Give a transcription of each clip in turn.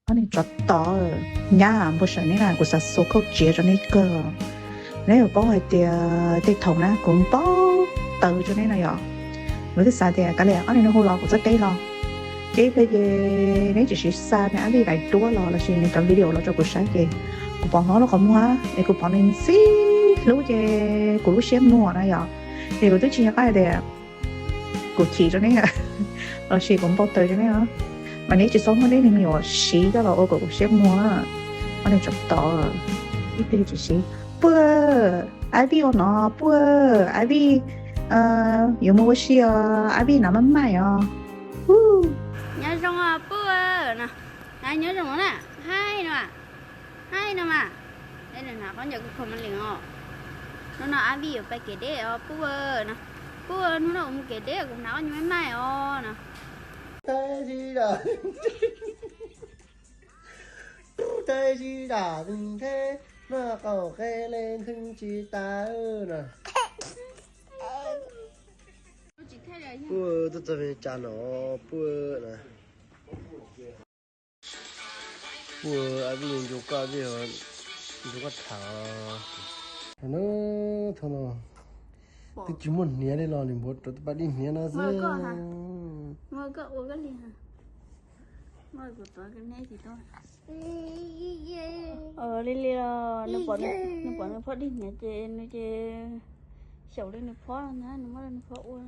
Ob niag tsov tod, nyab npau suav neb na, kuv xav xuas khauj tsiav rau neb kawg. Neb yuav paub hais tias tej thaum na kuv npau taws rau neb no yom. Kuv twb xav tias kav liam ob niag no hu los kuv txoj kev los, ces ib pliag ces neb tsis siv xa neb ab vij daim duab los lossis nws cov video los rau kuv saib ces kuv pom hlob lub qhov muag es kuv pom nws ntxim hlub ces kuv lub siab muag no yom. Ces kuv twb tsis nco qab tias kuv chim rau neb lossis kuv npau taws rau neb os. Mas neb tsis txhob muab neb niag me nyuam siv coj los ua kom kuv siab muag. Ob niag tsov tod, ib pliag tsis siv. Puj, ab vij ua no, Puj, ab vij yuav mus ua si os, ab vij hnav maj maj os. Nyob zoo os Puj no, nyob zoo na, haij no, haij no mas. Hnav qhov ncauj kuv kho ma li os. Hnub no ab vij yuav pais kev deb os Puj no. Puj, hnub no kuv mus kev deb kuv hnav qhov ncauj maj maj os no. Teb zib dam ntheb, noj qaum qe le nthwv tsis tas na. Puj, tuaj txog pem cas no Puj na. Puj, ab vij ncu koj, ab vij ncu koj tham. Thaum no twb tsis muaj hniav li los nim npuav rau tej pas dib hniav no xwb. Li li los nws pom nws phob dib hniav ces nws ces xyaum li nws phob na, nws muab nws phob ua.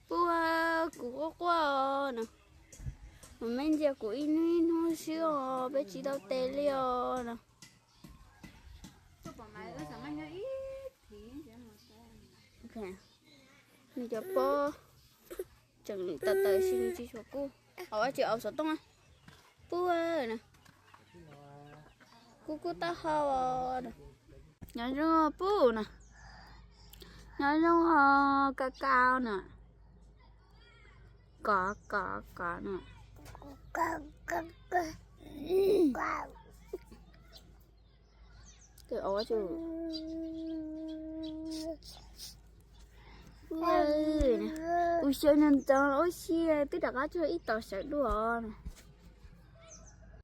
Puj, kuv quaj quaj os no. Kuv me ntsia kuv ib hnub ib hnub xwb os, peb tsis tau tes li os no. Nws cov pob tseem tawm tawm si nws tsis tshua kub. Au, tsis au xov tooj. Puj na, kub kub taub hau na. Nyob zoo Puj na. Nyob zoo ho ka ka na. Kov kov kov na. Tus ov tsu. Ua xyaw nyob ntawd ua si twb rov qab tsuag ib tos sawv dua na.